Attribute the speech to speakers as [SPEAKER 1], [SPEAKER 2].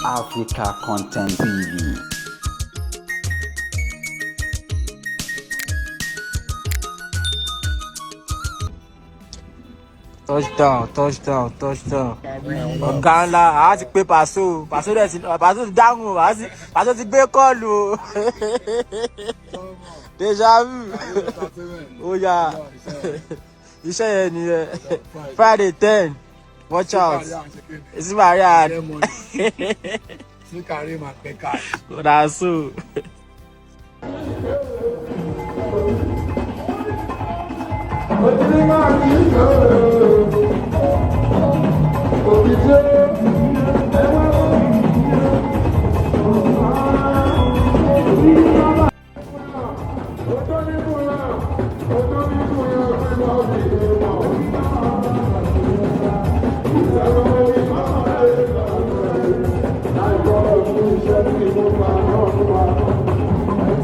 [SPEAKER 1] Africa Content TV.
[SPEAKER 2] Touchdown, touchdown, touchdown! Ọ̀gá ńlá, a ti pé Paso. Paso dẹ̀ ti, Paso ti dáhùn o. Paso ti gbé call o. Déjà vu. Ó yá, iṣẹ́ yẹn nìyẹn. Friday 10, watch out. Isi Maria. Na so.